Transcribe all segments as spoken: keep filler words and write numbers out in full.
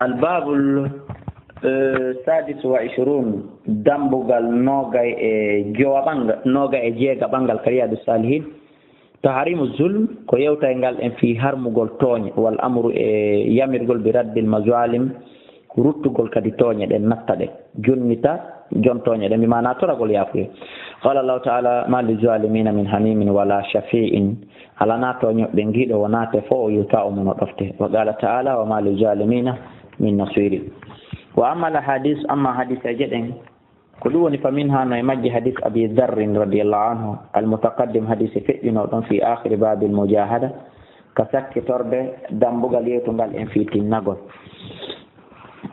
Albabul, eh, sadis wa ishrun, dambugal nogay e jowaɓangal, nogay e jeegaɓangal ka Riyadu Salihin. Tahrimu zulm, ko yewtay ngal en fii harmugol tooñe, wal amru e yamirgol bi raddil mazalim, ruttugol kadi tooñe ɗen, natta ɗe, jonnita jon tooñe ɗen, bi maana toragol yaafuye. Qala Allahu ta'ala, "Ma li zalimina min hamimin wala shafi'in." Alana tooñoɓe giɗo wonate fo o yuta o muno ɗofte. Wa qala ta'ala, "Wa ma li zalimina min nasiri." Wa amma al hadis, amma hadiseje ɗen, ko ɗum woni, fa minha, no e majji hadis Abi Dharrin radiyallahu anhu, al mutaqaddim, hadise feƴƴuno ɗon fi akhiri babil mujahada, ka sakkitorde dambugal yewtungal en fi tinnagol.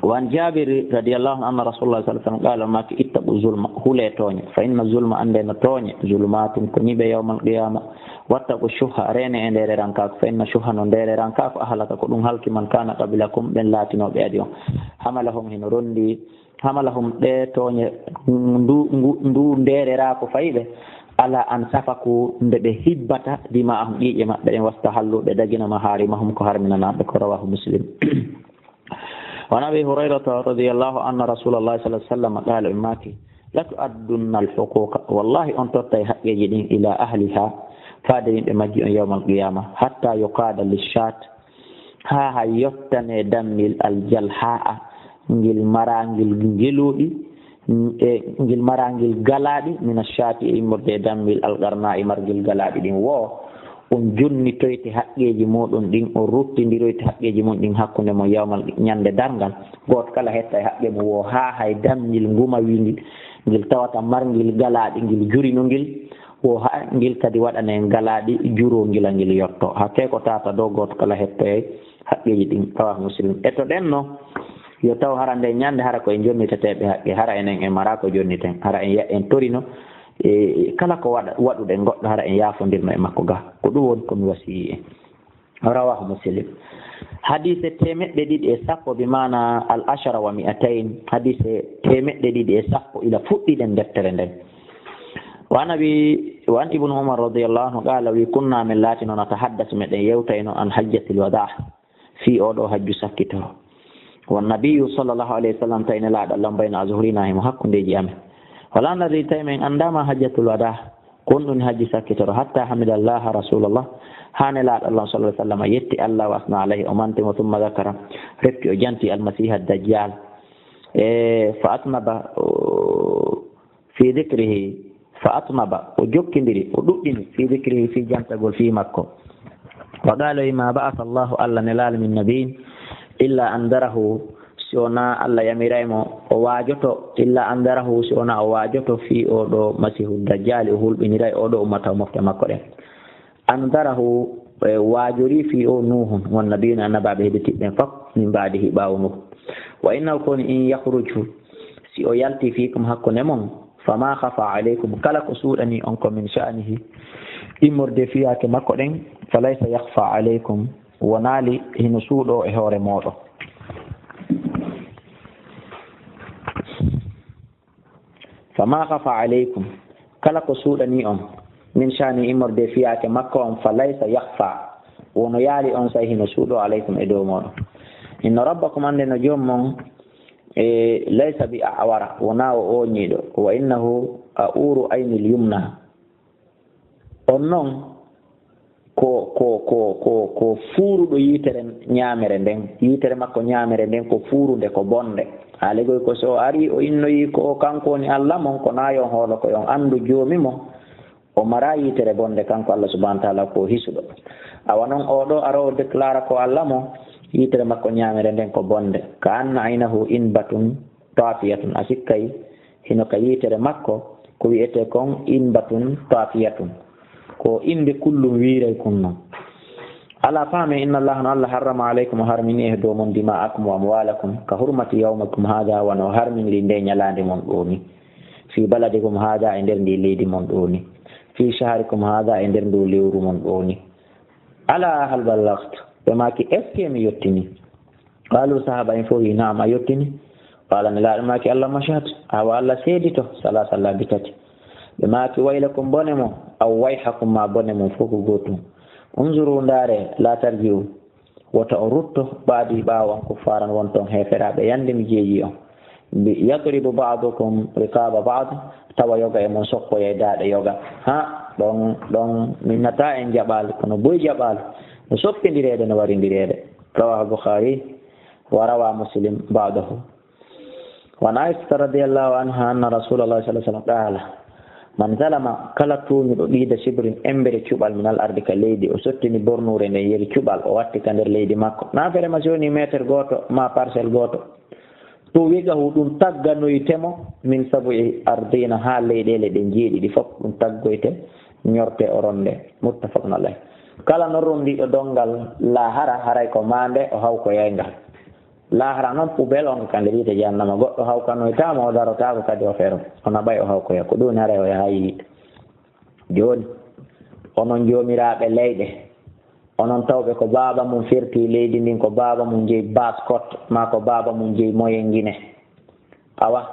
Wa an Jabir radiyallahu anhu anna Rasulullah sallallahu alaihi wasallam qala, maaki, "Ittaqu zulma, hule tooñe, fa inna zulma, annde no tooñe, zulumatun, ko ñiɓe yawmal qiyama, wattaqu shuhha, rene e ndere rankaku, fa inna shuhha, no ndere rankaku, ahlaka, ko ɗum halki, man kana qablakum, ɓen laatinoɓe adi on." Hamalahum, hino rondi, hamalahum, ɗe tooñe, ndu, ngu, ndu ndereraaku fayi ɓe, ala an safaku, nde ɓe hibbata, dima'ahum, ƴiiƴe maɓɓe ɗen, wastahallu, ɓe dagina, maharimahum, ko harminanaaɓe ko, rawahu Muslim. Wa an Abi Hurayrata radiyallahu anna Rasulallah sallallahu alaihi wasallam qala, o maaki, "La tu'addunna al-huquqa, wallahi on tottay haqqeeji ɗin, ila ahliha, faade yimɓe majji on yawmal qiyama, hatta yuqada lishat, haa hay yottane dammil al-jalha'a, ngil marangil ngeluuɗi, e ngil marangil galaaɗi, min ash-shati, e immorde e dammil al-qarna'i, margil galaaɗi ɗin." Wo on jonnitoyte haqqeeji muɗum ɗin, on ruttindiroyte haqqeeji mum ɗin hakkunde mon yawmal, ñande darngal. Gooto kala hetta e haqqe mum, wo haa hay dammil ngumawingil, ngil tawata marngil galaaɗi, ngil jurino ngil, wo haa ngil kadi waɗane galaaɗi jurongila ngil yotto. Hakke ko tata dow gooto kala hettoyay haqqeeji ɗin, rawahu Muslim. E to ɗen no, yo taw hara nde ñande hara ko en jonniteteeɓe haqqe, hara enen en mara ko jonniten, hara en ya-, en torino, e, kala ko waɗa, waɗuɗen goɗɗo, hara en yaafondirno e makko ga. Ko ɗum woni ko mi wasiyii en. Rawahu Muslim. Hadise teemeɗɗe ɗiɗi e sappo, bi maana al ashara wa mi'atayn, hadise teemeɗɗe ɗiɗi e sappo ila fuɗɗiɗen deftere nden. Wa an Abi, wa an Ibnu Umar radiyallahu anhu qala, wi, "Kunna, min laatino, natahaddasu, meɗen yewtayno, an hajjatil wada, fii oo ɗoo hajju sakkitoro. Wa nabiyyu sallallahu alayhi wasallam, tawi Nelaaɗo Allah, bayna azhurina, himo hakkundeeji amen. Wala nadri, tawi men anndaa, ma hajjatul wada, ko honɗun hajju sakkitoro. Hatta hamidallaha Rasulullah, haa Nelaaɗo Allah sallallahu alayhi wasallam yetti Allah, wa asna alayhi, o manti mo, thumma dhakara, refti o janti Almasiiha Dajjal. E, fa atnaba, o, fi dhikrihi, fa atnaba, o jokkindiri, o ɗuɗɗini, fi dhikrihi, fi jantagol fii makko. Wa qala, wi, ma ba'atha Allahu, Allah nelaali min nabiyyin, illa andarahu, si wonaa Allah yamiray mo, o waajoto, illa andarahu, si wonaa o waajoto fii oo ɗoo Masiihu Dajjaali, o hulɓiniray oo ɗoo ummata o mofte makko ɗen. Andarahu, e, waajorii fii oo Nuuhun, wan nabiyuna, annabaaɓe heɓitiiɓe ɓen fof, min baadihi, ɓaawo Nuuhu. Wa innahu, ko woni, in yakhruju, si o yalti, fiikum, hakkunde mon, fama khafa alaykum, kala ko suuɗanii on ko min sha'nihi, immorde fiyaake makko ɗen, fa laysa yakhfa alaykum, wonaali hino suuɗoo e hoore mooɗon. Fama khafa alaykum, kala ko suuɗanii on, min sha'ni, immorde fiyaake makko on, fa laysa yakhfa, wono yaali on say hino suuɗoo, alaykum, e dow mooɗon. Inna rabbakum, annde no joom mon, e, laysa bi a'wara, wonaa o ooñiiɗo, wa innahu a'uru aynil yumna. On non ko, ko, ko, ko, ko fuuruɗo yiitere ñaamere nden, yiitere makko ñaamere nden ko fuurunde, ko bonde. Haaligoy ko so o arii, o innoyii ko o kanko woni Allah mon, ko naa yo on hoolo ko yo on anndu Joomi mo, o maraa yiitere bonde, kanko Allah subhanahu wa ta'ala ko hisuɗo. Awa non oo ɗoo aroowo déclara ko Allah mo, yiitere makko ñaamere nden ko bonde. Ka anna aynahu inbatun tafiyatun, a sikkay hino ka yiitere makko ko wi'etee kon inbatun tafiyatun, ko innde kullum wiiray kun non. Alaa, faamee, inna Allaha, no Allah, harrama alaykum, o harmini e dow mon, dima'akum wa amwalakum, ka hurmati yawmikum hadha, wano o harminiri ndee ñalaande mon ɗoo ni, fi baladikum hadha, e nder ndii leydi mon ɗoo ni, fi shahrikum hadha, e nder nduu lewru mon ɗoo ni. Alaa, hal ballaghtu? Ɓe maaki, est-ce que mi yottinii? Qaalu, sahaaba en fof wi, naam, a yottini. Qaala, Nelaaɗo maaki, Allahumma shhad, awa Allah seedito, salaasa, laabi tati. Ɓe maaki, waylakum, bone mon, aw wayhakum, ma bone mon, fof ko gootum. Unzuru, ndaare, laa tarji'u, Wota o rutto, ɓaadi ɓaawo on kuffaaran won ton heeferaaɓe yande mi jeeyi on. Bi-, yadribu ba'dukum riqaba ba'd, tawa yoga e mon sokkoyay daaɗe yoga. Ha, ɗon, ɗon, min nata en jaɓaali, kono boy jaɓaali. No soppindireede, no warindireede. Rawahu Bukhari, wa rawa Muslim ba'dahu. Wa an Aisha radiyallahu anha anna Rasulullah sallallahu alaihi wasallam qala, "Man zalama, kala tuuñuɗo qida shibrin, embere cuɓal, min al ardi, ka leydi, o sottini bornuure nden yeri cuɓal, o watti ka nder leydi makko. Na fere ma si woni meeter gooto, ma parcelle gooto. To wigahu, ɗum tagganoyte mo, min sabu'i ardina, haa leyɗeele ɗe jeeɗiɗi fof, ɗum taggoyte, ñorte, o ronde." Muttafaqun alayh. Kala non rondiiɗo donngal laahara, haray ko maande, o hawkoyay ngal. Laahara non poubelle on ko kande yiite jahannama. Goɗɗo hawkanoytaama, o darotaako kadi o fero. Ona ɓay o hawkoya. Ko ɗum woni haray o yahay yiite. Jooni, onon joomiraaɓe leyɗe, onon tawɓe ko baaba mum ferti leydi ndin, ko baaba mum jeyi Basse-Côte, maa ko baaba mum jeyi Moyen Guinée. Awa,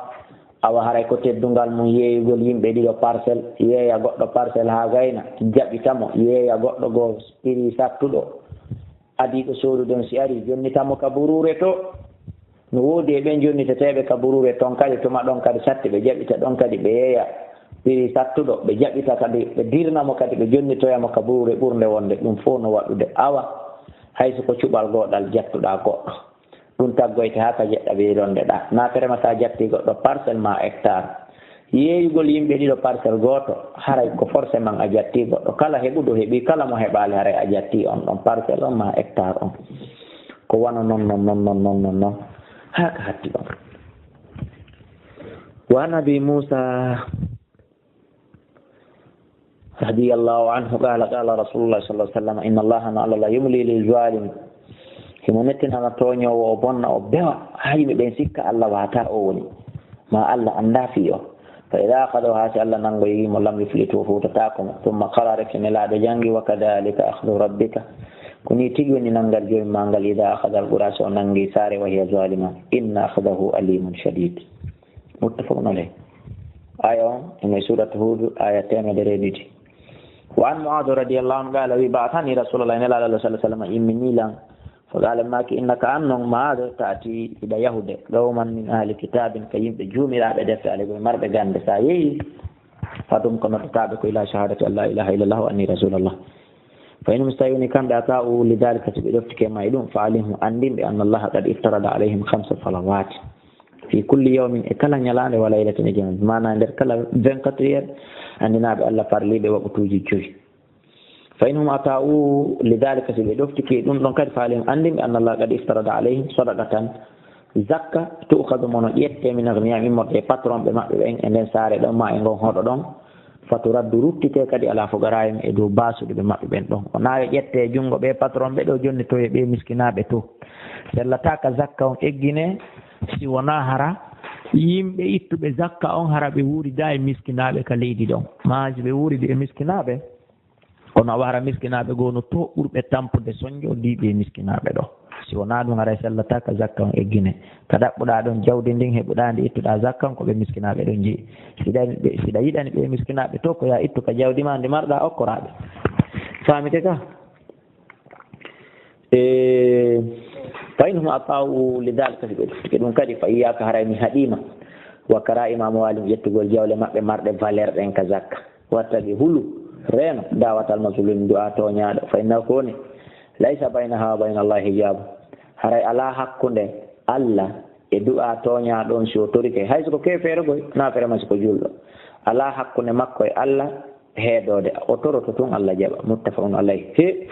awa haray ko teddungal mum yeeyugol yimɓe ɗiɗo parcelle, yeeya goɗɗo parcelle haa gayna, jaɓita mo, yeeya goɗɗo goo prix sattuɗo. Adiiɗo soodude on si arii, jonnita mo ka buruure to. No woodi e ɓen jonniteteeɓe ka buruure ton kadi, tuma ɗon kadi satti, ɓe jaɓita ɗon kadi, ɓe yeeya prix sattuɗo, ɓe jaɓita kadi, ɓe dirna mo kadi, ɓe jonnitoya mo ka buruure ɓurnde wonde. Ɗum fof no waɗude. Awa, hay so ko cuɓal gooɗal jattuɗaa goɗɗo, ɗum taggoyte haa ka jeɗɗa ɓe rondeɗaa. Na ferema sa jatti goɗɗo parcelle ma hectare. Yeeyugol yimɓe ɗiɗo parcelle gooto, haray ko forcément a jatti goɗɗo. Kala heɓuɗo heɓi, kala mo heɓaali haray a jatti on ɗon parcelle on ma hectare on. Ko wano non, non, non, non, non, non, non. Haa ka hatti ɗon. Wa an Abi Muusa radiyallahu anhu qala, qala Rasulullah sallallahu alaihi wasallam, "Inna Allaha, no Allah, la yumli lil zalim." Himo nettinana tooñoowo o bonna, o bewa, haa yimɓe ɓen sikka Allah waataa o woni. Ma Allah anndaa fii o. Fa idaa akhadahu, haa si Allah nanngoyi mo, lam yuflithu, o fowtataako mo. Thumma qara, reke Nelaaɗo janngi, "Wa kadhalika akhadhu rabbika." Ko nii tigi woni nanngal Joomi maa ngal, idaa akhadhal qura, si o nanngi saare, wa hiya zalima. Inna akhdahu alimun shadid. Muttafaqun alayh. Aya on, ene surat Hud, aya teemedere e ɗiɗi. Wa an Mu'adh radiyallahu anhu qala, wi, ba'athani Rasulullah, Nelaaɗo Allah sallallahu alaihi wasallam, immini lan. Fa qala, maaki, innaka, an non, Mu'adh, ta'ti, hiɗa yahude, qawman min ahli kitabin, ka yimɓe juumiraaɓe defte, ale koye marɓe gannde. Sa yehi, fad'uhum, ko noddataaɓe ko ila shahadati an la ilaha illallah wa anni rasulullah. Fa in hum, so tawi woni kamɓe, ata'u li dhalika, si ɓe ɗoftike ma e ɗum, fa alimhum, anndin ɓe, anna Allaha qad iftarada alayhim khamsa salawat fi kulli yawmin, e kala ñalaande, wa laylatin, e jemma, maana nder kala vingt-quatre heures, anndinaa ɓe Allah farlii ɓe waqtuuji joyi. Fa in hum ata'u li dhalika, si ɓe ɗoftike ɗum ɗon kadi, fa alimhum, anndin ɓe, anna Allaha qad iftarada alayhim sadaqatan, zakka, tu'khadhu, mo no ƴette, min aghniyaihim, immorde e patron ɓe maɓɓe ɓen, e nden saare ɗon, ma e ngon hoɗo ɗon, fa turaddu, ruttite kadi, ala fuqara'ihim, e dow baasuɗe ɓe maɓɓe ɓen ɗon. O naawe ƴette e junngo ɓe patron ɓe ɗo, jonnitoye ɓe miskinaaɓe to. Sellataa ka zakka on eggine, si wonaa hara yimɓe ittuɓe zakka on, hara ɓe wuuridaa e miskinaaɓe ka leydi ɗon. Maa si ɓe wuuridi e miskinaaɓe, kono awa hara miskinaaɓe goo no to ɓurɓe tampude sonjo diiɓe e miskinaaɓe ɗo. Si wonaa ɗum, haray sellataa ka zakka on eggine. Ka ɗaɓɓuɗaa ɗon jawdi ndin, heɓuɗaa ndi, ittuɗaa zakka on, ko ɓe miskinaaɓe ɗon jeyi. Siɗa ɓe, siɗa yiɗani ɓe miskinaaɓe to, ko yaa ittu ka jawdi maa ndi marɗaa, okkoraa ɓe. Faamike ka? E, fa in hum ata'u li dhalika, si ɓe ɗoftike ɗum kadi, fa iyyaka, haray mi haɗiima, wa kara'ima amwalihim, ƴettugol jawle maɓɓe marɗe valeur ɗen ka zakka. Wattaqi, hulu, reeno, da'watal mazlum, du'a tooñaaɗo, fa innahu, ko woni, laysa baynaha wa bayna Allahi hijab. Haray alaa hakkunde Allah e du'a tooñaaɗo on, si o torike, hay so ko keefeero koy, naa ferema si ko julɗo. Alaa hakkunde makko e Allah heedoode, o toroto tun Allah jaɓa. Muttafaqun alayh. He,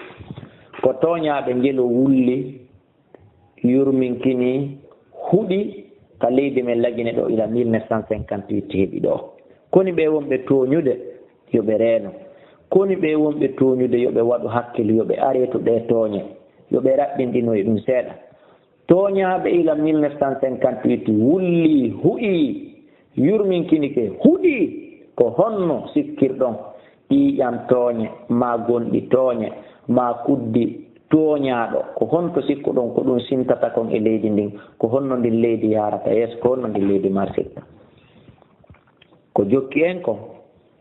ko tooñaaɓe njelo wulli, yurminkini, huɗi ka leydi men Lagine ɗo ila mille neuf cent cinquante-huit heɓi ɗo. Koni ɓe wonɓe tooñude, yo ɓe reeno. Koni ɓe wonɓe tooñude, yo ɓe waɗu hakkil, yo ɓe aretu ɗe tooñe, yo ɓe raɓɓinɗinoye ɗum seeɗa. Tooñaaɓe ila mille neuf cent cinquante-huit wulli, huɗi, yurminkinike, huɗi. Ko honno sikkirɗon ƴiiƴan tooñe, maa gonɗi tooñe, maa kuddi tooñaaɗo? Ko honto sikkuɗon ko ɗum sintata kon e leydi ndin? Ko honno ndin leydi yaarata yeeso? Ko honno ndin leydi marsirta? Ko jokki en kon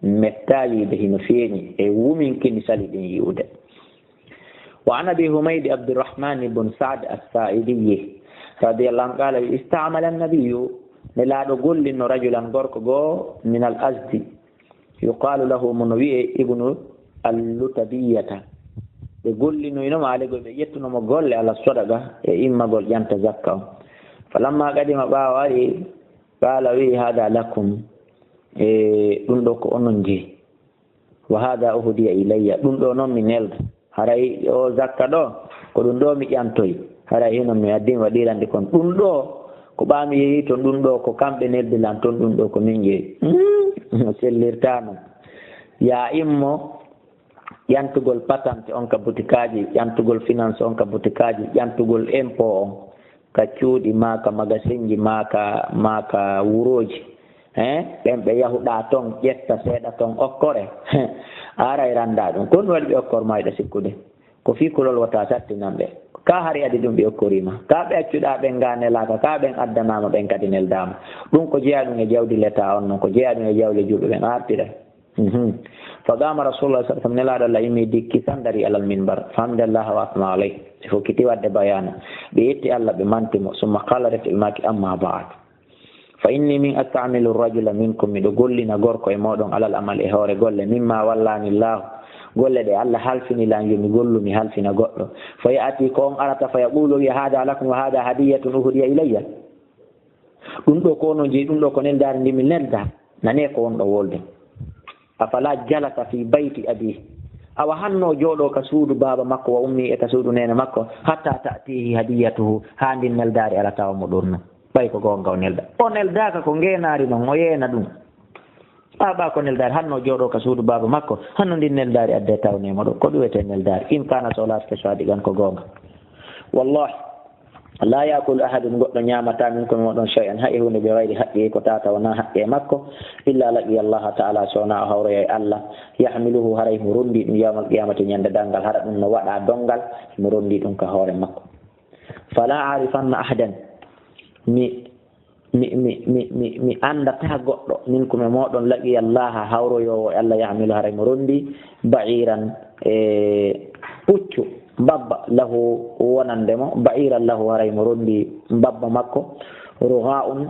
mettaa yiide, hino feeñi e wuminkini sali ɗin yi'ude. وعن أبي حميد عبد الرحمن بن سعد الساعدي رضي الله عنه قال: استعمل النبي، Nelaaɗo gollino rajulan, gorko goo, min al-Azdi, yuqaalu lahu, mo no wi'ee Ibnu al-Lutabiyata. Ɓe gollinoyno mo, alegol ɓe ƴettuno mo golle ala sadaqa e immagol ƴanta zakka on. Falamma qadima, ɓaawo ari, qaala, wi'i, hada lakum, e ɗum ɗo ko onon jeyi. Wa hada uhdiya ilayya, ɗum ɗo noon mi nelda. Haray o zakka ɗo, ko ɗum ɗo mi ƴantoyi. Haray hino mi addi mi waɗiran ɗi kon. Ɗum ɗo, ko ɓaa mi yehi ton, ɗum ɗo ko kamɓe neldi lan ton, ɗum ɗo ko min jeyi. Hmm, no sellirta noon. Yaa immo ƴantugol patante on ka butikaaji, ƴantugol finance on ka butikaaji, ƴantugol impôt on ka cuuɗi maa, ka magasinji maa, ka, maa ka wurooji. Hein? Ɓen ɓe yahuɗaa ton, ƴetta seeɗa ton, okkore. A aray ranndaa ɗum. Ko ɗum waɗi ɓe okkor maa, hiɗa sikkude? Ko fii kulol wota sattinan ɓe. Ka hari adi ɗum ɓe okkorii ma. Ka ɓe accuɗaa ɓen gaa nelaaka, ka ɓen addanaama, ɓen kadi neldaama. Ɗum ko jeyaa ɗum e jawdi leta on non, ko jeyaa ɗum e jawle juulɓe ɓen, a artiray. Mhm. Fa qama Rasulullah sallallahu alaihi wasallam, Nelaaɗo Allah immii dikki tan darii alal minbar. Fa hamidallaha wa asna alayh. Ɓe fokkiti waɗde bayaana. Ɓe yetti Allah, ɓe manti mo. Summa qala, rek ɓe maaki, amma ba'd. Fa inni min asta'milu rajula minkum, miɗo gollina gorko e mooɗon alal amal e hoore golle, mimma wallani Allahu, golle ɗe Allah halfini lan yo mi gollu, mi halfina goɗɗo. Fa ya'ti, ko on arata, fa yaqulu, wi'a, hada lakum wa hada hadiyatun uhdiya ilayya. Ɗum ɗo ko onon jeyi, ɗum ɗo ko neldaari ndi mi nelda. Nane ko wonɗo wolde. Afala jalasa fi bayti abihi. Awa hanno jooɗo ka suudu baaba makko wa ummi e ka suudu neene makko, hatta ta'tihi hadiyatuhu, haa ndin neldaari ala tawa mo ɗon non. Ɓay ko goonga o nelda. O neldaaka ko ngeenaari non, o yeena ɗum. Ɓaaɓaa ko neldaari, hanno jooɗo ka suudu baaba makko, hanno ndin neldaari adde tawnee mo ɗo. Ko ɗum wiyetee neldaari. In kana so laatike sadiqan ko goonga. Wallahi, la yakulu ahadun, goɗɗo ñaamataa, minkum, moɗon, shay'an, hay huunde, bi ghayri haqqihi, ko tata wonaa haqqe makko, illa laqiya Allaha ta'ala, so wonaa o hawroyay Allah, yahmiluhu, haray mo rondi ɗum, yawmal qiyamati, ñande darngal, hara ɗum no waɗa dongal, mo rondi ɗum ka hoore makko. Fala a'rifanna ahadan, mi, mi, mi, mi, mi, mi anndataa goɗɗo, minkum, e moɗon, laqiya Allaha, hawroyoowo e Allah, yahmilu, haray mo rondi, ba'iran, e puccu, mbabba, lahu, wonande mo, ba'iran lahu, haray mo rondi mbabba makko, rugha'un,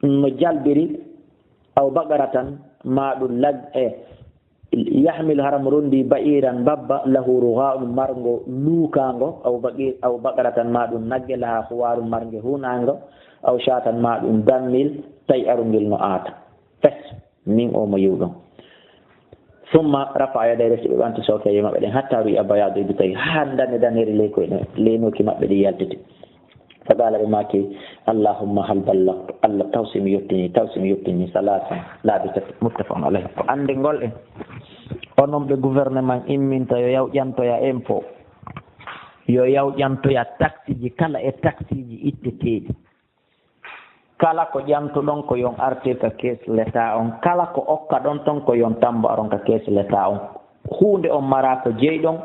no jalbiri, aw baqaratan, maa ɗum lag-, e, yahmilu, hara mo rondi, ba'iran, mbabba, lahu, rugha'un, marngo luukaango, aw baqi-, aw baqaratan, maa ɗum nagge, laha, khuwarun, marnge hunaango, aw shatan, maa ɗum dammil, tay'aru, ngel no aata. Fes, min o mo yiwɗon. Summa rafa'a yadayhi, resi ɓe ɓanti sawtoye maɓɓe ɗen, hatta ru'iya bayadu ibtayhi, haa dane daneri ley koyɗe, ley nokki maɓɓe ɗi yaltiti. Fa qala, ɓe maaki, Allahumma hal ballagtu? Allah, taw si mi yottinii, taw si mi yottinii, salasan, laabi tati. Muttafaqun alayhi. Ko anndingol en, onon ɓe gouvernement imminta yo yawƴantoya impôt, yo yawƴantoya taxeji kala e taxeji itteteeɗi. Kala ko ƴantuɗon ko yon artir ka kees leta on, kala ko okkaɗon ton ko yon tambaron ka kees leta on. Huunde on maraa ko jeyɗon,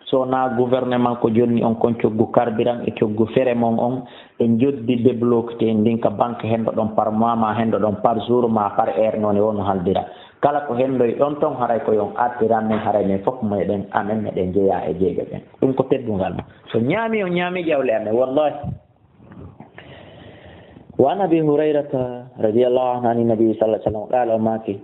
so wonaa gouvernement ko jonni on kon coggu carburant e coggu fere mon on, e njoddi débloqué ndin ka banque, hendoɗon par mois ma, hendoɗon par jour ma, par heure, noone wonno haldira. Kala ko hendoyɗon ton, haray ko yon artiran men, haray men fof meɗen, amen meɗen jeyaa e jeyɓe ɓen. Ɗum ko teddungal ma. So ñaami, on ñaami jawle amen, wallahi. Wa an Abi Hurayrata radiyallahu anhu, an Nabi sallallahu alaihi wasallam qala, o maaki,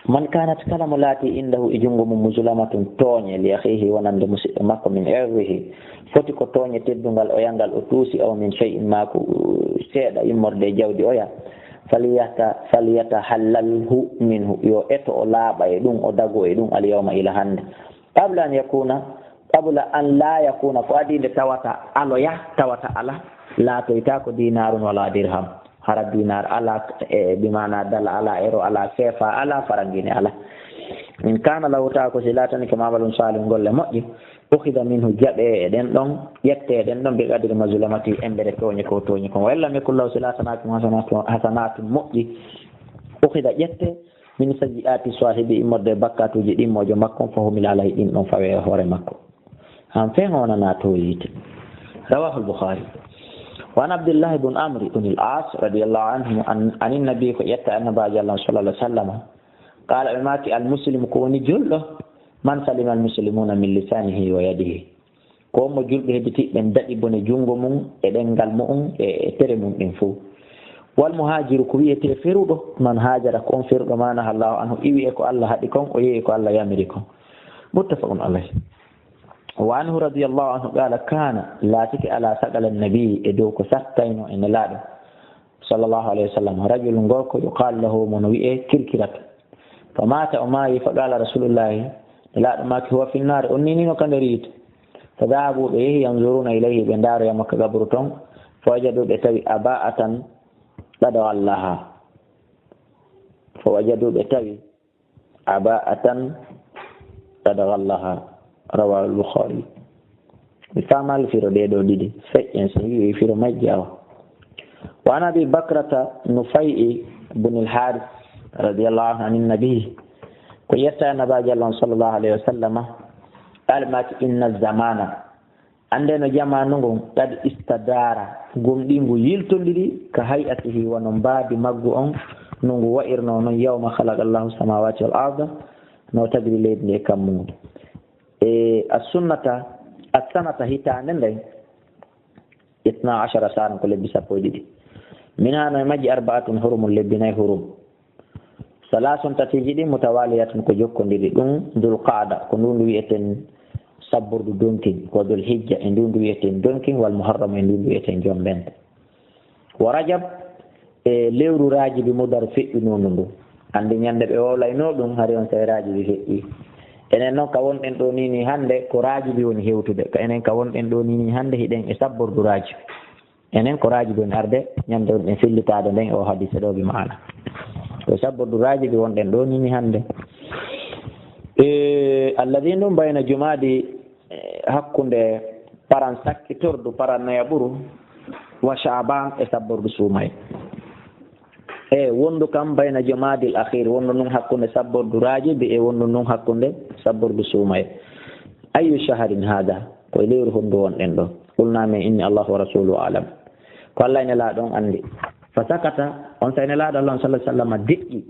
man kanat, kala mo laati, indahu, e junngo mum, muzlamatun, tooñe, li akhihi, wonande musiɗɗo makko, min irdihi, foti ko tooñe teddungal oya ngal o tuusi, aw min shay'in, maa ko seeɗa immorde e jawdi oya, falyata-, falyatahallalhu minhu, yo eto o laaɓa e ɗum, o dago e ɗum, al yawma, ila hannde. Qabla an yakuna, qabla an la yakuna, ko adii nde tawata aloya, tawata ala, laatoyta ko dinaarun wala dirham. Hara dinaar ala, e, bi maana dala ala, euro ala, sefa ala, farangine ala. In kana lahu, tawa ko si laatani ko mamalun salihun, golle moƴƴi, ukhida minhu, jaɓe e ɗen ɗon, ƴette e ɗen ɗon, bi qadri mazlamati, embere tooñe ko tooñi kon. Wa illam yakun lahu, si laatanaaki mo hasanatu, hasanatu moƴƴi, ukhida, ƴette, min sayyi'ati sahibi, immorde e bakkatuuji ɗimmoojo makko on, fa humila alayhi, ɗin ɗon fawe e hoore makko. Han fen o nana to yiite. Rawahu al-Bukhari. Wa an Abdullah ibn Amr ibn al-As radiyallahu anhu an, an an-Nabi, ko ƴetta Annabaajo Allah sallallahu alaihi wasallam. Qala, ɓe maaki, al-muslim, ko woni julɗo, Man salima al muslimuna min lisanihi wa yadihi. Ko on mo julɓe hedditiiɓe ɓen daɗi bone junngo mum e ɗenngal mu'un e, e tere mum ɗen fow. Wal muhaajiru, ko wiyetee feruɗo, man haajara, ko on feruɗo, ma naha Allahu anhu, iwi e ko Allah haɗi kon, o yehi e ko Allah yamiri kon. Muttafaqun alayh. Wa anhu radiyallahu anhu qala, kana, laatike ala saqala nabi, e dow ko sattayno e Nelaaɗo, sallallahu alayhi wa sallam, rajulun, gorko, yuqalu lahu, mo no wi'ee Kirkirata. Fa mata, o maayi, fa qala rasulullahi, Nelaaɗo maaki, huwa fi nnaari, on ni, ni no ka nder yiite. Fa dahabu, ɓe yehi, yanzuruna ilayhi, ɓe ndaaroya mo ka gaburu ton. Fa wajadu, ɓe tawi aba'atan qad ghallaha. Fa wajadu, ɓe tawi aba'atan qad ghallaha. Rawahu al-Bukhari. Mi faamaali firo ɗee ɗoo ɗiɗi. Feƴƴen so mi wi'i firo majji awa. Wa an Abi Bakrata Nufay'i bun al-Haris radiyallahu anhu an nabi. Ko yetta e Nabaajo Allah on sallallahu alayhi wa sallama. Qaala maaki, inna zamana. Annde no jamaanu ngun qad istadara. Gomɗingu yiltondiri ka hay'atihi wano mbaadi maggu on no ngu wa'irnoo non yawma khalaqa Allahu samawati wal arda. No tagiri leydi ndi e kammu ngu. E as-sunnata, as-sanata hitaande nden, itna ashara shahran ko lebbi sappo e ɗiɗi. Min hano e majji arba'atun hurumun lebbi nayi hurum. Salasun tatiiji ɗin mutawaliyatun ko jokkondiri ɗum dul qa'da ko ndundu wi'eten sabbordu donkin ko dul hijja e ndundu wi'eten donkin wal muharram e ndundu wi'eten jombente. Wa Rajab e lewru Raajibi mudar feƴƴunoondu ndu. Annde ñannde ɓe wowlaynoo ɗum, hari on tawi Raajibi feƴƴii. Enen noon ka wonɗen ɗoo nii nii hannde, ko Raajibi woni hewtude. Ka enen ka wonɗen ɗoo nii nii hannde, hiɗen e sabbordu Raajibi. Enen ko Raajibi woni arde, ñannde woni ɗen fillitaade nden e oo hadiise ɗoo bi maana. Ko sabbordu Raajibi wonɗen ɗoo nii nii hannde. E alladi ɗum bayna jumaadi e hakkunde paran sakkitordu, paran nayaɓuru, wa Sha'ban e sabbordu suumayee. E wondu kam bayna jumaadil akhir, wondu ndun hakkunde sabbordu Raajibi e wondu ndun hakkunde sabbordu suumayee. Ayyu shahrin hada? Ko e lewru hondu wonɗen ɗoo? Qulna min inni Allahu wa rasuluhu a'lam. Ko Allah e Nelaaɗo on anndi. Fa sakata, on saa'i Nelaaɗo Allah on sallallahu alaihi wasallam deƴƴi.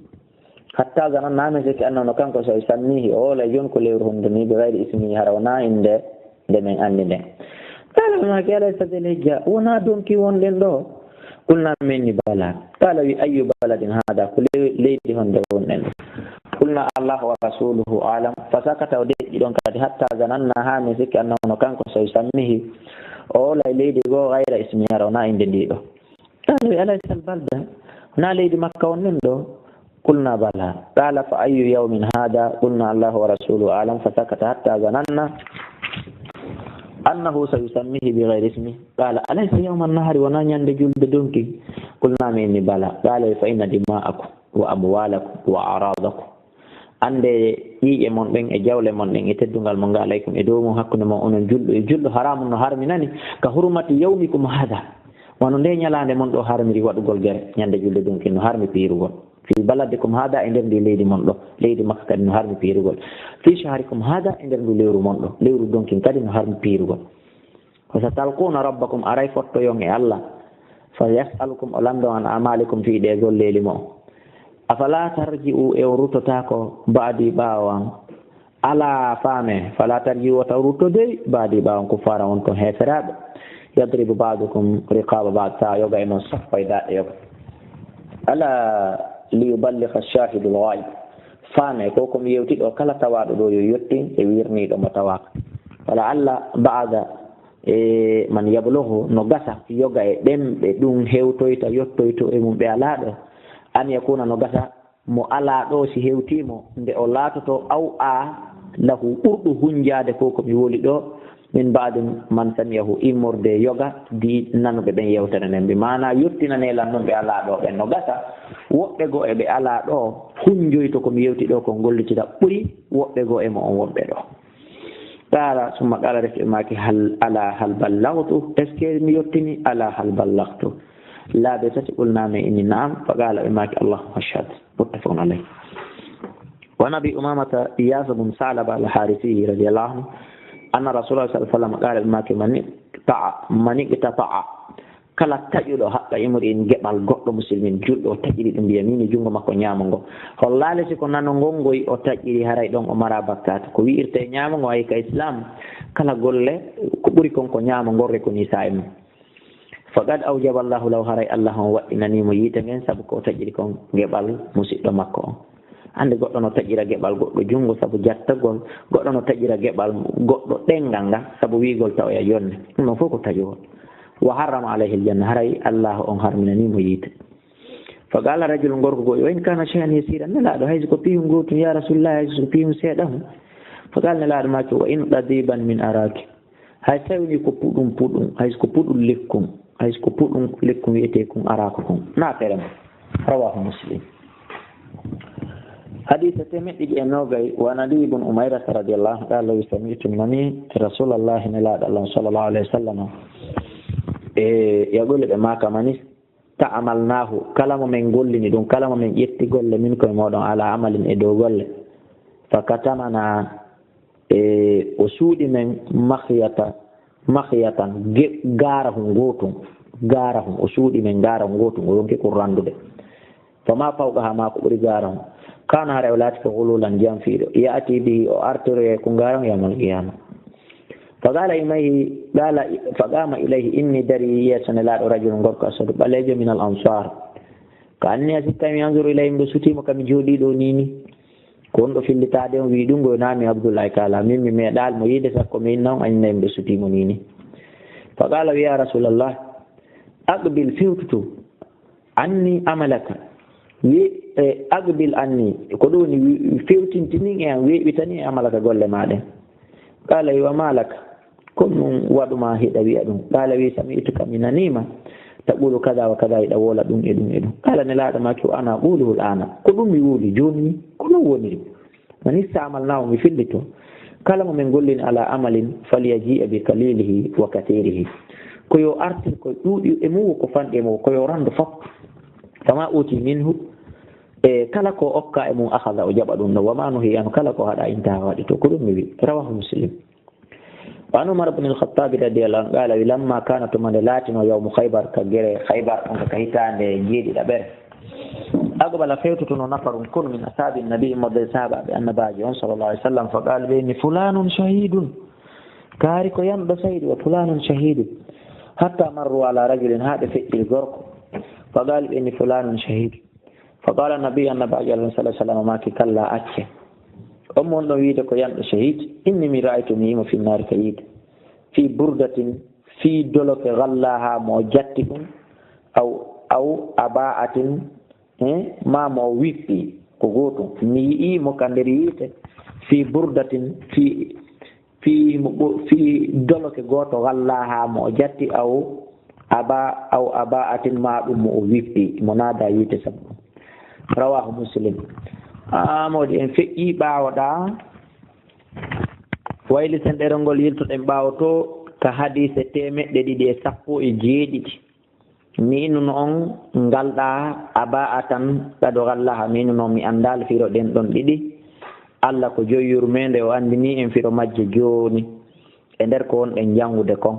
Hatta zananna, haa min sikki annahu no kanko so sammihi, o hoolay jooni ko lewru hondu nii, bi ghayri ismihi, hara wonaa innde nde min anndi nden. Qala, ɓe maaki, alaysa dhil hijja, wonaa donkin wonɗen ɗoo? Qulna, min ni bala. Qala, wi, ayyu baladin hada, ko lew-, leydi honde wonɗen ɗoo? Qulna, Allahu wa rasuluhu a'lam. Fa sakata, o deƴƴi ɗon kadi, hatta zananna, haa min sikki annahu no kanko so sammihi, o hoolay leydi goo ghayra ismihi, hara wonaa innde ndii ɗoo. Qala, wi, alaysa al balda? Wonaa leydi Makka wonɗen ɗoo? Qulna bala. Qala, fa ayyu yawmin hada? Qulna, Allahu wa rasuluhu a'lam. Fa sakata hatta zananna annahu sayusammihi bi ghayri ismihi. Qala, alaysa yawma nahri? Wonaa ñande julde donki? Qulna, min ni bala. Qala, fa inna dima'akum wa amwalakum wa a'radakum. Annde ƴiiƴe mon ɗen e jawle mon ɗen e teddungal mon ngal alaykum e dow mon hakkunde mon onon julɗo e julɗo haramun no harminani ka hurmati yawmikum hada. Wano nde ñalaande mon ɗoo harmiri waɗugol gere, ñande julde donkin no harmi piirugol. Fi baladikum hada, e nder ndi leydi mon ɗoo, leydi Makka kadi no harmi piirugol. Fi shahrikum hada, e nder ndu lewru mon ɗoo, lewru donkin kadi no harmi piirugol. Wa satalquna rabbakum, aray fottoyon e Allah. Fa yas'alukum, o lanndon an a'malikum fii ɗee golleeli mo'on. Afala tarji'u, e on ruttotaako ba'di ɓaawo an. Alaa faamee, fala tarji'u, wota on rutto dey, ba'di ɓaawo an kuffaara on ton heeferaaɓe. Yadribu ba'dukum riqaba ba'd, taa yoga e mon sappoya daaɗe yoga. Ala liyuballigha shahidul ghaib. Faamee, ko ko mi yewti ɗoo, kala tawaaɗo ɗoo yo yottin e wirniiɗo mo tawaaka. Wala alla ba'da e man yablughu, no gasa yoga e ɓen ɓe ɗum hewtoyta, yottoyto e mum ɓe alaa ɗoo. An yakuna, no gasa mo alaa ɗoo si hewtii mo, nde o laatoto aw a lahu ɓurɗo hunjaade ko ko mi woli ɗoo, min ba'di man sami'ahu, immorde yoga di nanuɓe ɓen yewtere nden. Bi maana yottinanee lan non ɓe alaa ɗoo ɓen. No gasa woɓɓe goo e ɓe alaa ɗoo hunjoyto ko mi yewti ɗoo kon gollitira ɓuri woɓɓe goo e mo on wonɓe ɗoo. Qaala, summa qaala, rek ɓe maaki, hal, ala hal ballaghtu, est-ce que mi yottini? Ala hal ballaghtu. Laabi tati, qulna min inni na'am, fa qaala, ɓe maaki, Allahumma ashhad. Muttafaqun alayh. Wa an Abi Umamata Iyas bin Sa'laba al-Harisi radiyallahu anhu, anna Rasulullah sallallahu alayhi wa sallam qaala, ɓe maaki, man iqta'a, man iqtata'a, Kala taƴuɗo haqqa imri'in geɓal goɗɗo musulmin juulɗo, o taƴiri ɗum biyamiini junngo makko ñaamo ngo. Hollaali si ko nano ngon ngoy o taƴiri, haray ɗon o maraa bakkaatu. Ko wi'irtee ñaamo ngo hay ka Islaam, kala golle ko ɓuri kon ko ñaamo ngon rekonii saa'i mum. Faqad awjaba Allahu lahu, haray Allah on waɗɗinanii mo yiite ngen sabu ko o taƴiri kon geɓal musiɗɗo makko on. Annde goɗɗo no taƴira geɓal goɗɗo junngo sabu jattagol, goɗɗo no taƴira geɓal goɗɗo ɗenngal ngal sabu wi'ugol tawoya jonne. Ɗum ɗon fof ko taƴugol. Wa harrama alayhi aljanna, haray Allah on harminanii mo yiite. Fa qala rajulun, gorko goo, wa in kana shay'an yasiran, Nelaaɗo, hay so ko piihun gootun, ya Rasulullah, hay so ko piihun seeɗahun. Fa qala, Nelaaɗo maaki, wa in qadiban min araki, hay so tawii ko puɗum puɗum, hay so ko puɗum lekkun, hay so ko puɗum lekkun wi'etee kun araku kun, na tere mo. Rawahu Muslim. Hadiisa teemeɗɗe ɗiɗi e noogay, wa an Ali ibn Umayrata radiyallahu anhu, qala, sami'tu, mi nanii Rasuulallahi, Nelaaɗo Allah sallallahu alayhi wa sallam, e yagolle ɓe maaka, man ista'malnahu, kala mo men gollini ɗum, kala mo men ƴetti golle min koye mooɗon, ala amalin, e dow golle, fa katamana, e o suuɗi men makhyata, makhyatan, ge-, gaarahun gootun, gaarahun, o suuɗi men gaarahun gootun, o yonki kun ranndude. Fa ma fawqaha, ma ko ɓuri gaarahun. Kana, haray o laati ko ghululan, janfiiɗo. Ya'ti bihi, o artoroyay kun gaarahun yawmal qiyama. Fa qala ilayhi, qala, fa qama ilayhi, inni, darii yeeso Nelaaɗo, rajulun, gorko, aswadu, ɓaleejo, minal ansar. Ka anni a sikka mi yanzuru ilayhi, miɗo sutii mo, ka mi jooɗii ɗoo nii nii. Ko wonɗo fillitaade on wi'i ɗum, ngo naami Abdullahi Kaala, min mi meeɗaali mo yiide, sakko mi inna on, anni miɗo sutii mo nii nii. Fa qala, wi, ya Rasulallah, aqbil, fewtutu, anni amalaka. Wi, e, aqbil anni, ko ɗum woni wi-, fewtintini e am, weeɓitani e amalaka golle maa ɗen. Qala, wa ma laka? Ko ɗum waɗu ma hiɗa wi'a ɗum? Qala, wi, sami'tuka, mi nanii ma, taqulu kada wa kada, hiɗa woola ɗum e ɗum e ɗum. Qala, Nelaaɗo maaki, wa ana aquluhu al'ana. Ko ɗum mi wowli jooni ni, ko non woniri. Man ista'malnahu, mi fillito. Kala mo men gollini ala amalin, falyaji'a bi qalilihi wa kathirihi. Ko yo artir ko ɗuuɗi e mum, ko fanɗi e mum, ko yo ranndu fof. Fama uti minhu, e kala ko okka e mum, akhadha, o jaɓa ɗum ɗo. Wa ma nuhiya anhu, kala ko haɗa, intaha, waɗi to. Ko ɗum mi wi. Rawahu Muslim. Wa an Umar ibn al-Khattab radiyallahu anhu qala, wi, lamma kana, tuma nde laatino, yawmu Khaybar, ka gere Khaybar, on ka hitaande jeeɗiɗaɓere. Aqbala, fewtutuno, nafarun, konu, min ashabi nabi, modde sahabaɓe annabaajo on sallallahu alaihi wasallam, fa qala, ɓe inni, fulanun shahidun, kaari ko yanɗo sahidu, wa fulanun shahidun, hatta marru ala rajulin, haa ɓe feƴƴiri gorko, fa qala, ɓe inni, fulanun shahidun. Fa qala nabi, annabaajo Allah sallallahu alaihi wasallam maaki, kalla, acce. On mo on ɗon wiide ko yanɗo shahid, inni, mi ra'aytu, mi yi'i mo, fi nnaari, ka yiite. Fi burdatin, fi doloke, ghallaha, mo o jatti ɗum, aw, aw aba'atin, eh, ma mo o wippi, ko gootum. Mi yi'i mo ka nder yiite, fi burdatin, fi fii mo ɓo-, fii doloke gooto, ghallaha, mo o jatti, aw aba-, aw aba'atin, ma ɗum mo o wippi, mo naada yiite sabu ɗum. Rawahu Muslim. Aa, mawɗi en feƴƴii ɓaawo ɗaa. Wayliten ɗerol ngol, yiltoɗen ɓaawo to ka hadiise teemeɗɗe ɗiɗi e sappo e jeeɗiɗi. Miinuno on ngalɗaa aba'atan qad ghallaha, miinuno mi anndaali firo ɗen ɗon ɗiɗi. Alla ko joyi yurmeende, o anndinii en firo majje jooni e nder ko wonɗen janngude kon.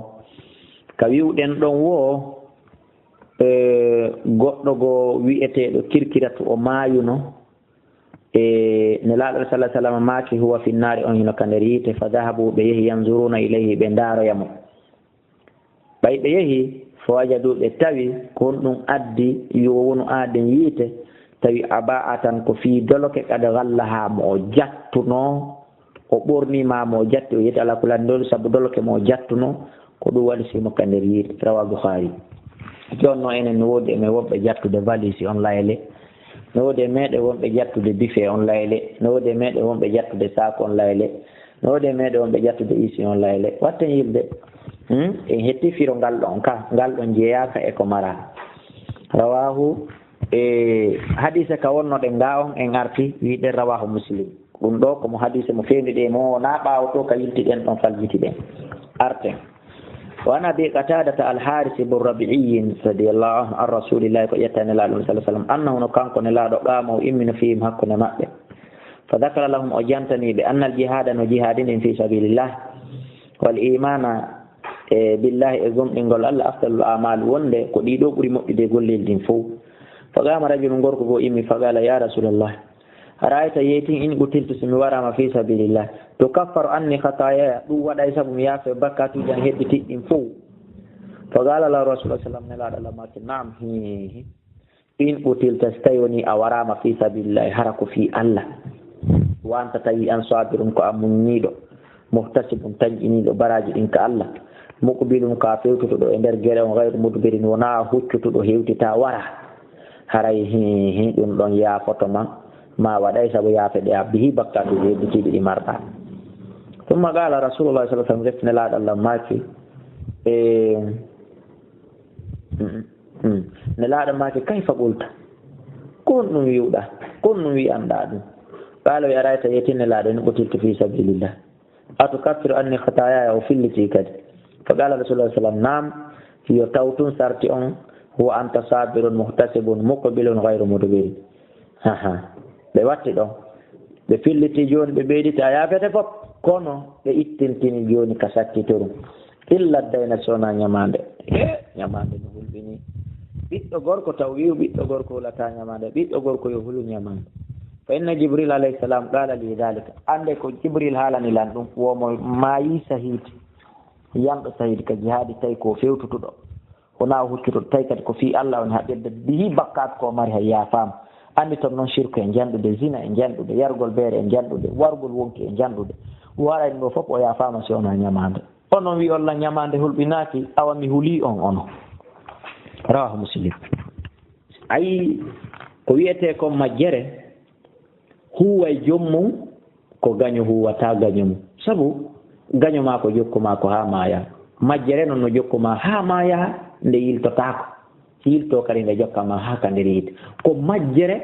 Ka wi'uɗen ɗon woo, e, goɗɗo goo wi'eteeɗo Kirkiratu o maayuno, e, Nelaaɗo sallallahu alaihi wasallam maaki, huwa fi nnaari, on hino ka nder yiite, fa dhahabu, ɓe yehi, yanzuruna ilayhi, ɓe ndaaroya mo. Ɓay ɓe yehi, fa wajadu, ɓe tawi, ko honɗum addi yo wonu aaden yiite, tawi aba'atan, ko fii doloke, qad ghallaha, mo o jattunoo, o ɓornii ma mo o jatti, o yiite alaa kulaa ndol, sabu doloke mo o jattunoo, ko ɗum waɗi simo ka nder yiite. Rawa Bukhari. Jooni no enen no woodi e men wonɓe jattude valise on layle, no woodi e meɗen wonɓe jattude bife on layle, no woodi e meɗen wonɓe jattude saako on layle, no woodi e meɗen wonɓe jattude isi on layle. Watten yilde. Hmm? En hetti firo ngal ɗon ka, ngal ɗon jeyaaka e ko mara. Rawahu, e, hadise ka wonnoɗen nga on, en arti, wiɗen rawahu Muslim. Ɗum ɗo ko mo hadise mo fewndi ɗe, mo wona ɓaawo to ka yiltiɗen ɗon, faljitiɗen. Arten. Wa an Abi Qatadata al-Haris ibn Rabi'iyyin radiyallahu anhu an Rasulillahi, ko ƴetta Nelaaɗo sallallahu alaihi wasallam, annahu, no kanko Nelaaɗo, qama, o immino, fihim, hakkunde maɓɓe. Fa dhakara lahum, o jantani ɓe, anna al-jihada, no jihaadi ndin fi sabilillah, wal imana, E billahi, e gomɗingol Allah, afdalul a'mal, wonde ko ɗiɗo ɓuri moƴƴude e golleeji ɗin fow. Faqama rajulun, gorko goo immi, faqala, ya Rasulallah, ara'ayta, yeytin, in qutiltu, si mi waraama fi sabilillah, tukaffaru anni khatayaya, ɗum waɗay sabu mi yaafe bakkatuuji an hebbitiɗi ɗin fow? Faqala lahu Rasulullah sallam, Nelaaɗo Allah maaki, naam, hi, hi. In qutilta, si tawi woni a waraama fi sabilillahi, hara ko fii Allah. Wa anta, tawi an sabirun, ko a muññiiɗo, muhtasibun, tanƴiniiɗo baraaji ɗin ka Allah, muqbilun, ko a fewtutuɗo e nder gere on, ghayru mudbirin, wonaa huccutuɗo hewtita wara. Haray hi, hi, ɗum ɗon yaafoto ma, ma waɗay sabu yaafe ɗe a bihi bakkatuuji hebbitiiɗi ɗi marɗa. Summa qala Rasulullah sallallahu alaihi wasallam, refti Nelaaɗo Allah maaki, e, mm, mm. Nelaaɗo maaki, kayfa qulta? Ko honɗum wi'uɗaa? Ko honɗum wi'anɗaa ɗum? Qala, wi arayta, yeytin Nelaaɗo, in qutiltu fi sabilillah, atukaffiru anni khatayaya, o filliti kadi. Fa qala Rasulullah sallam, naam, yo taw tun sarti on, huwa anta sabirun muhtasibun muqbilun ghayru mudbirin. Haha. Ɓe watti ɗon. Ɓe filliti jooni, ɓe ɓeyditi a yaafete fof. Kono ɓe ittintini jooni ka sakkitoru. Illa dayna, si wonaa ñamaande. He, ñamaande no hulɓinii. Ɓiɗɗo gorko taw wi'u ɓiɗɗo gorko hulataa ñamaande. Ɓiɗɗo gorko yo hulu ñamaande. Fa inna Jibril alayhi salam qala li dhalika. Annde ko Jibril haalani lan ɗum. Wo mo maayi sahid. Yanɗo sahid ka jihaadi tawi ko fewtutuɗo. Wonaa o huccuto, tawi kadi ko fii Allah woni, haa ɓeyda bihi bakkaat ko mari hay yaafaama. Anndi toon noon shirku e njanɗude, zina e njanɗude, yargol beere e njanɗude, wargol wonki e njanɗude. Waɗani ɗo fof o yaafaama si wonaa ñamaande. Onon wi olla ñamaande hulɓinaaki, awa mi hulii on ono. Rawahu Muslim. Ayi, ko wiyetee kon majjere, huuwa e joom mum, ko gaño huuwata gaño mum. Sabu gaño maa ko jokku maa ko haa maaya. Majjere noon no jokku maa haa maaya, nde yiltotaako. Yiltoo kadi nde jokka maa haa ka nder yiite. Ko majjere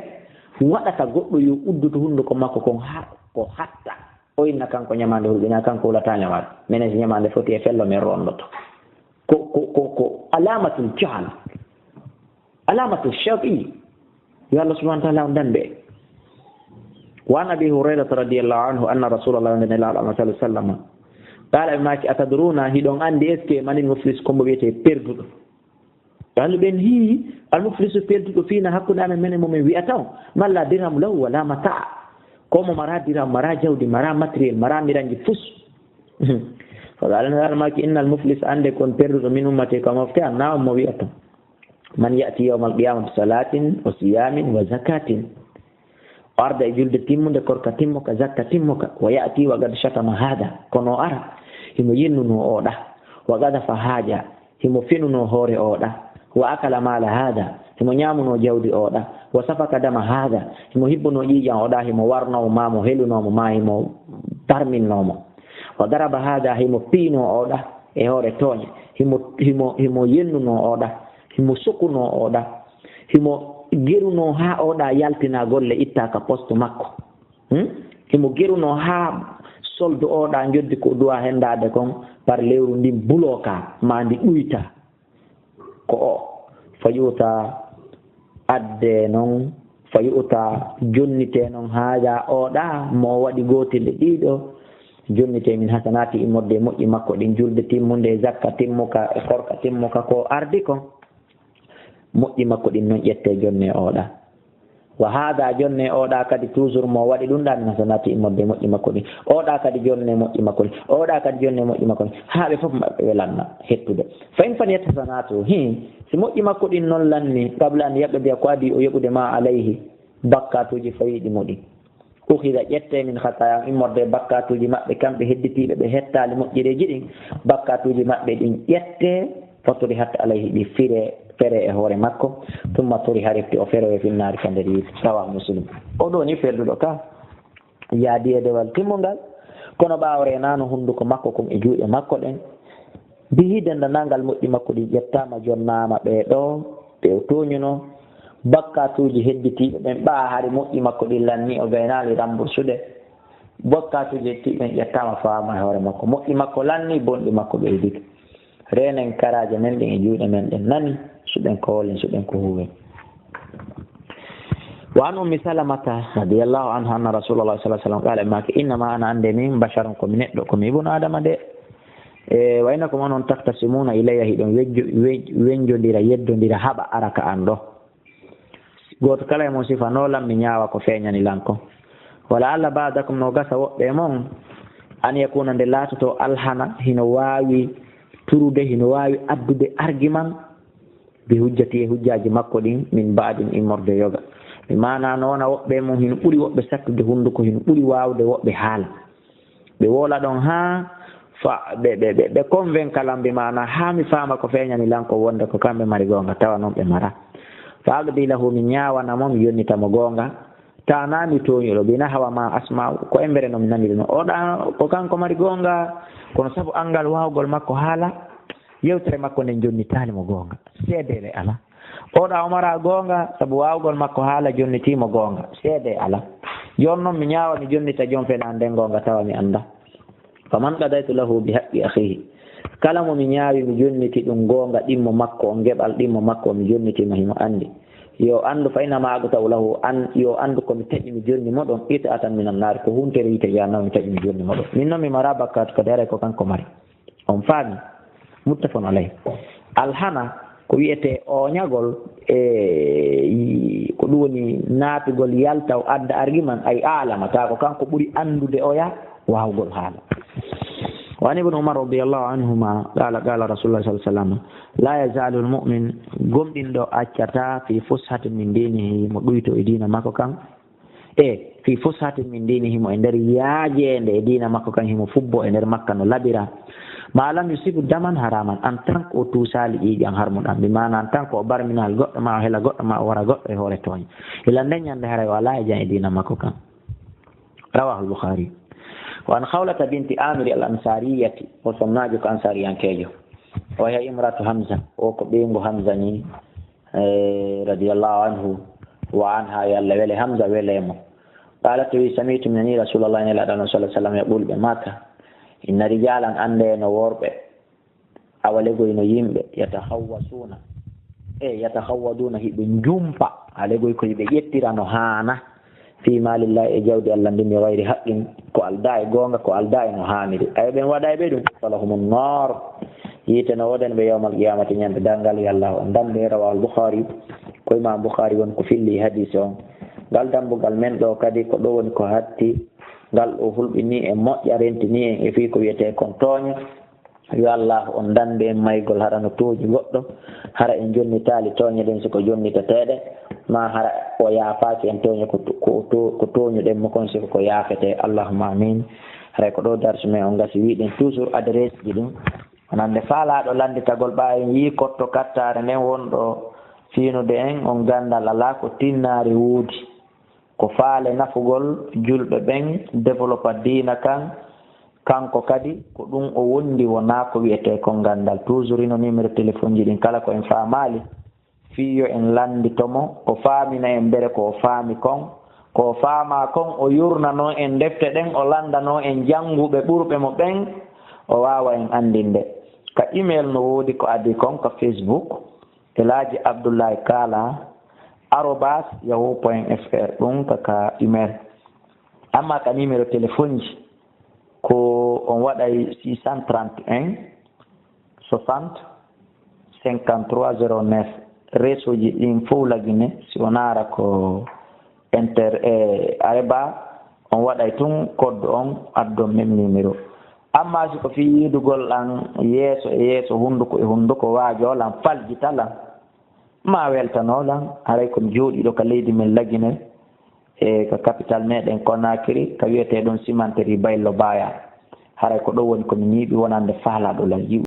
waɗata goɗɗo yo uddutu hunnduko makko kon haa ko hatta. O inna kanko ñamaande hulɓinaa, kanko hulataa ñamaande. Menen si ñamaande foti e fello men rondoto. Ko, ko, ko, ko alamatul jahl. Alamatul shaqi. Yo Allah subhanahu wa ta'ala on dan ɓe. Wa an Abi Hurairata radiyallahu anhu anna Rasulullah, nde Nelaaɗo Allah sallallahu alaihi wasallam, qala, ɓe maaki, atadruna, hiɗon anndi est-ce que manil muflis, ko mo wiyetee perduɗo? Qaalu, ɓen hii, al muflisu, perduɗo fiina hakkunde amen menen mo men wi'ata on, man la dirham lahu wala mata'. Ko mo mara dirham, mara jawdi, mara matériel, mara miranji fus. Fa qala, Nelaaɗo maaki, innal muflis, annde kon perduɗo, min ummati, ko mofte an, na on mo wi'ata. Man ya'ti yawmal qiyamati bi salatin wa siyamin wa zakatin. O arda e julde timmunde, korka timmoka, zakka timmoka. Wa ya'ti wa qad shatama hada. Kono o ara, himo yennunoo oɗa. Wa qadhafa hada, himo fenunoo hoore oɗa. Wa akala mala hada, himo ñaamunoo jawdi oɗa. Wa safaka dama hada, himo hibbunoo ƴiiƴan oɗa, himo warnoo mo, maa mo helunoo mo, maa himo barminnoo mo. Wa daraba hada, himo piinoo oɗa e hoore tooñe. Himo, himo, himo yennunoo oɗa. Himo sokunoo oɗa. Himo gerunoo haa oɗa yaltina golle, ittaa ka poste makko. Hmm? Himo gerunoo haa solde oɗa, njoddi ko duwa hendaade kon, par lewru ndin buloo ka, maa ndi ɗuyta. Ko o. Fa yu'ta, adde non, fa yu'ta, jonnitee non, haaja oɗa, mo o waɗi gootel e ɗiɗo, jonnitee min hasanati, immorde e moƴƴi makko ɗin, julde timmunde, zakka timmuka, e korka timmuka, ko ardi kon. Moƴƴi makko ɗin non ƴettee, jonnee oɗa. Wa hada, jonnee oɗa kadi, toujours mo waɗi ɗum ɗa, min hasanati, immorde e moƴƴi makko ɗin. Oɗa kadi jonnee moƴƴi makko ɗin. Oɗa kadi jonnee moƴƴi makko ɗin. Haa ɓe fof maɓɓe ɓe lanna hettude. Fa in faniyat hasanatu, hin, si moƴƴi makko ɗin non lanni, qabla an yaqdiya, ko adii o yoɓude, ma alayhi, bakkatuuji fawiiɗi mo ɗin. Ukhidha, ƴettee, min khatayahum, immorde e bakkatuuji maɓɓe, kamɓe hedditiiɓe, ɓe hettaali moƴƴereeji ɗin, bakkatuuji maɓɓe ɗin ƴettee, fa turihat alayhi, ɗi fire, fere e hoore makko, thumma turiha, refti o feroye, finnaari, ka nder yiite. Rawahu Muslim. O ɗoo ni perduɗo ka yaadi e dewal timmungal, kono ɓaawo reenaano hunnduko makko kon e juuɗe makko ɗen, bihi, denndanangal moƴƴi makko ɗin ƴettaama, jonnaama ɓee ɗoo, ɓe o tooñunoo, bakkatuuji hedditiiɓe ɓen, ɓaa hari moƴƴi makko ɗin lanni, o gaynaali rambursude, bakkatuuji hedditiiɓe ɓen ƴettaama, fawaama e hoore makko, moƴƴi makko lanni, bonɗi makko ɓeydike. Reenen karaaje men ɗen e juuɗe men ɗen, nani, suɓen ko hoolen, suɓen ko huuwen. Wa an Ummi Salamata radiyallahu anha anna Rasulallah sallallahu alaihi wasallam qala, maaki, innama ana, annde min, basharun, ko mi neɗɗo, ko mi ibnu Adama de. E, wa innakum onon takhtasimuna ilayya, hiɗon wejjo-, wej-, wenjondira, yeddondira, haɓa ara ka an ɗo. Gooto kala e mon sifanoo lan, mi ñaawa ko feeñani lan kon. Wa la'alla ba'dakum, no gasa woɓɓe e mon, an yakuna, nde laatotoo, alhana, hino waawi turude, hino waawi addude argument, bi hujjati, e hujjaaji makko ɗin, min ba'din, immorde yoga. Mi maanaa no wona woɓɓe e mon hino ɓuri woɓɓe sattude hunduko, hino ɓuri waawde woɓɓe haala. Ɓe woola ɗon haa fa-, ɓe, ɓe, ɓe, ɓe convainca lan, bi maanaa haa mi faama ko feeñani lan ko wonde ko kamɓe mari goonga, tawa non ɓe maraa. Fa aqdi lahu, mi ñaawana mo, mi yonnita mo goonga. Tawa naa mi tooñuɗo, bi nahwa ma asma'u, ko embere no mi naniri non. Oɗa ko kanko mari goonga, kono sabu anngal waawgol makko haala, yewtere makko nden jonnitaali mo goonga. Seedeele alaa. Oɗa o maraa goonga, sabu waawgol makko haala jonnitii mo goonga. Seedee alaa. Jooni non mi ñaawa, mi jonnita jom fenaande nden goonga, tawa mi anndaa. Faman qadaytu lahu bi haqqi akhihi. Kala mo mi ñaawi, mi jonniti ɗum goonga ɗimmo makko on, geɓal ɗimmo makko on, mi jonniti mo, himo anndi. Yo anndu, fa innama aqta'u lahu, an, yo anndu ko mi taƴi, mi jonni mo ɗon, qit'atan minan naar, ko huntere yiite jahannama mi taƴi, mi jonni mo ɗon. Min non mi maraa bakkaatu kadi, haray ko kanko mari. On faami? Muttafaqun alayh. Alhana ko wiyetee ooñagol, e, ko ɗum woni naatugol yalta o adda argument, ay aalama, tawa ko kanko ɓuri anndude oya waawgol haala. Wa an ibn Umar radiyallahu anhuma qala, qala Rasulullah sallallahu alaihi wasallam, la yazalul mu'min, gomɗinɗo accataa fi fushatin min dinihi, mo ɗuyto e diina makko kan, e fi fushatin min dinihi, mo e nder yaajeende e diina makko kan, himo fubbo e nder makka no labira. Ma lam yusibu daman haraman, en tant que o tuusaali ƴiiƴan harmuɗan, bi maana en tant que o barminaali goɗɗo, ma o hela goɗɗo, ma o wara goɗɗo e hoore tooñe. Ila nden ñande haray o alaa e jam e diina makko kan. Rawahul Bukhari. Wa an Khawlata binti Amiri al Ansariyati, o sonnaajo ko Ansariyankeejo. Wa hiya imratu Hamza, o ko ɓeyngu Hamza ni, eh, radiyallahu anhu wa anha, yo Allah wele Hamza, wele mo. Qalat, wi, sami'tu, mi nani Rasulallah, Nelaaɗo Allah sallallahu alaihi wasallam, yaqul, ɓe maaka, inna rijalan, annde no worɓe, awa legoy no yimɓe, yatahawwasuna, e yatahawwaduna, hiɓe njumpa, a legoy ko hiɓe ƴettira no haana. Fi malillahi, e jawdi Allah ndin, bi ghayri haqqin, ko aldaa e goonga, ko aldaa e no haaniri. Ay ɓen waɗa e ɓe ɗum, falahumun nar. Yiite no woodani ɓe yawmal qiyamati, ñande darngal, yo Allah on dande. Rawahul Bukhari, ko Imam Bukhari won ko filli hadis on. Ngal dambugal men ɗo kadi, ko ɗo woni ko hatti, ngal o hulɓini e moƴƴa, rentini en e fii ko wiyetee kon tooñe. Yo Allah on dande en maygol, hara no tooñi goɗɗo, hara en jonnitaali tooñe ɗen, si ko jonnitateeɗe, ma hara o yaafaaki en tooñe ko to-, ko to-, ko tooñuɗen mo kon, si ko yaafetee. Allahumma amin. Haray ko ɗo darsu men on gasi, wiɗen toujours adresse ji ɗin. Wonande faalaaɗo lannditagol, ɓaawo en yii kotto kattaare nden wonɗo fiinude en, on ganndal alaa, ko tinnaari woodi. Ko faale nafugol julɓe ɓen, développa diina kan, kanko kadi ko ɗum o wondi, wonaa ko wiyetee kon ganndal. Toujours hino numéro téléphone ji ɗin, kala ko en faamaali, fii yo en lanndito mo, o faamina en mbere ko o faami kon, ko o faamaa kon, o yurnanoo en defte ɗen, o lanndanoo en jannguɓe ɓurɓe mo ɓen, o waawa en anndinde. Ka email no woodi ko adii kon, ka Facebook, Elaaji Abdullahi Kaala arobas yahoo point F R, ɗum ka, ka email. Amma ka numéro téléphone ji, ko on waɗay six cent trente et un soixante cinquante-trois zéro neuf. Réseau ji ɗin fof lagine, si on ara ko inter, e areba, on waɗay tun code on, addon même numéro. Amma si ko fii yiidugol an yeeso e yeeso, hunnduko e hunnduko, waajoo lan, faljita lan, ma weltanoo lan, haray ko mi jooɗiiɗo ka leydi men Lagine, e ka capital meɗen Conakry, ka wiyetee ɗon cimenterie Baylo Baya. Haray ko ɗo woni ko mi ñiiɓi wonande faalaaɗo lan yi'u.